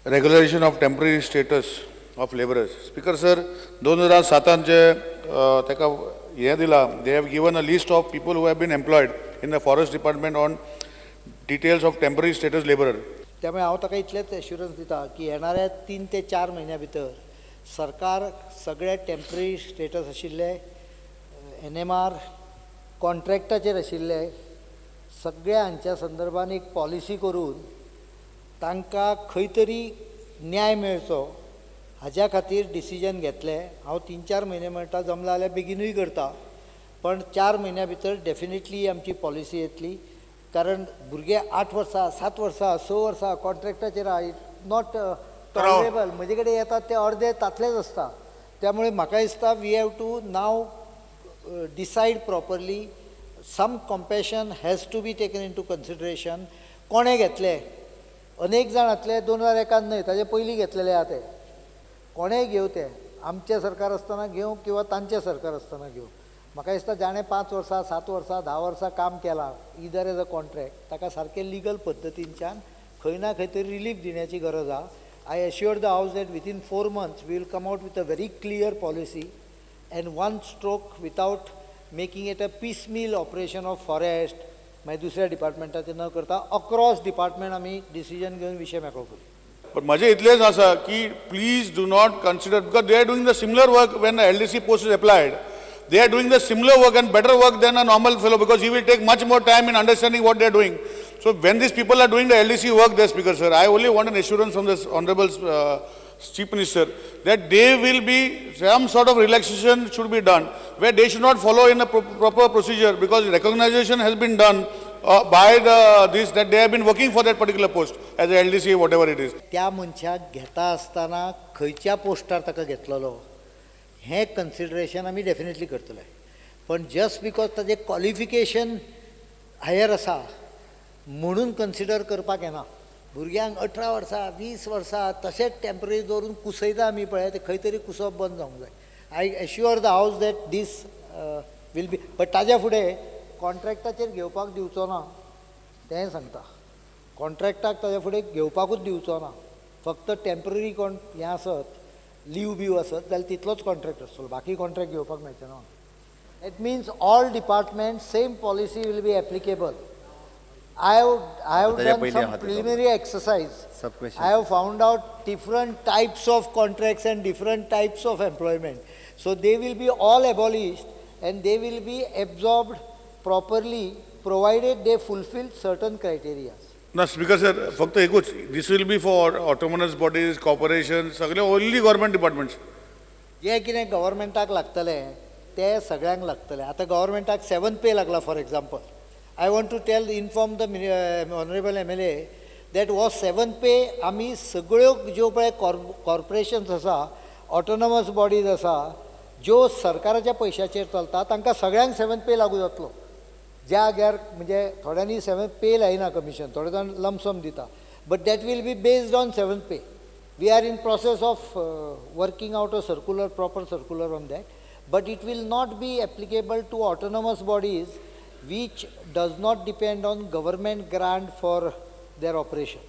Regularisation of temporary status of labourers. Speaker sir, 2007 जे ताका हें दिलां, they have given a list of people who have been employed in the forest department on details of temporary status labourer. त्यामुळे हांव ताका इतलेंच assurance दिता की येणाऱ्या 3 ते 4 म्हयन्या भितर सरकार सगळे टेम्पररी स्टेटस आशिल्ले NMR कॉन्ट्रॅक्टाचेर आशिल्ले सगळ्या हांच्या संदर्भान एक पॉलिसी करून तांकां खंय तरी न्याय मेळचो हाज्या खातीर डिसिजन घेतलें. हांव 3-4 म्हयने म्हणटा, जमला जाल्यार बेगिनूय करता, पण 4 म्हयन्या भितर डेफिनेटली आमची पॉलिसी येतली. कारण भुरगे 8 वर्सां, 7 वर्सां, 6 वर्सां कॉन्ट्रॅक्टाचेर आहा, it's not tolerable. म्हजे कडेन येतात ते अर्दे तातलेच आसता. त्यामुळे म्हाका दिसता we have to now decide properly. Some compassion has to be taken into consideration. कोणें घेतले, अनेक जाणांतले 2001 न्हय, ताजे पयलीं घेतलेले आहा ते. कोणेंय घेवं, ते आमचें सरकार आसतना घेवं किंवा तांचें सरकार आसतना घेवं, म्हाका दिसता जाणें 5 वर्सां, 7 वर्सां, 10 वर्सां काम केलां इदर एज अ कॉन्ट्रॅक्ट, ताका सारकें लिगल पद्दतीनच्यान खंय ना खंय तरी रिलीफ दिण्याची गरज आहा. I assure the house that within 4 months we will come out with a very clear policy and one stroke without making it a piecemeal operation of forest मागीर दुसऱ्या डिपार्टमेंटाचें न करता अक्रॉस डिपार्टमेंट आमी डिसिजन घेवन विशय मेकळो करूं. पण म्हजें इतलेंच आसा की please do not consider, because they are doing the similar work when LDC post is applied, they are doing the similar work and better work than a normal fellow, because he will take much more time in understanding what they are doing. So when these people are doing the LDC work there, Speaker sir, I only want an assurance from this honorable Chief Minister that there will be some sort of relaxation should be done where they should not follow in a proper procedure, because recognition has been done by the this that they have been working for that particular post as a LDC, whatever it is. त्या मनशाक घेता आसतना खंयच्या पोस्टार ताका घेतलेलो हें consideration आमी definitely करतले, पण जस्ट because ताजें क्वॉलिफिकेशन हायर आसा म्हणून कन्सिडर करपाक येना. भुरग्यांक 18 वर्सां, 20 वर्सां तशेंच टेम्पररी दवरून कुसयता आमी पळय, ते खंय तरी कुसप बंद जावंक जाय. I assure the house that this will be, but ताज्या फुडें कॉन्ट्रॅक्टाचेर घेवपाक दिवचो ना तेंय सांगता. कॉन्ट्रॅक्टाक ताज्या फुडें घेवपाकूच दिवचो ना, फक्त टेम्पररी कोण हें आसत, लीव बीव आसत जाल्यार तितलोच कॉन्ट्रॅक्ट आसतलो, बाकी कॉन्ट्रॅक्ट घेवपाक मेळचें ना. It means all department same policy will be applicable. I have done some preliminary exercise. I have found out different types of contracts and different types of employment. So they will be all abolished and they will be absorbed properly provided they fulfill certain criteria. ना speaker sir, फक्त एकूच, this will be for autonomous bodies, corporation, सगळे only government departments. जे कितें गव्हर्मेंटाक लागतलें ते सगळ्यांक लागतलें. आतां गव्हर्मेंटाक 7 पे लागला for example. I want to tell, inform the honorable MLA that हो 7 पे आमी सगळ्यो ज्यो पळय कॉर्पोरेशन्स आसा, ऑटोनॉमस बॉडीज आसा, ज्यो सरकाराच्या पयशाचेर चलता, तांकां सगळ्यांक 7 पे लागू जातलो. ज्या जाग्यार म्हणजे थोड्यांनी 7 पे लायना कमिशन, थोडे जाण लमसम दिता, but that will be based on 7 pay. We are in process of working out a circular, proper circular on that, but it will not be applicable to autonomous bodies which does not depend on government grant for their operation.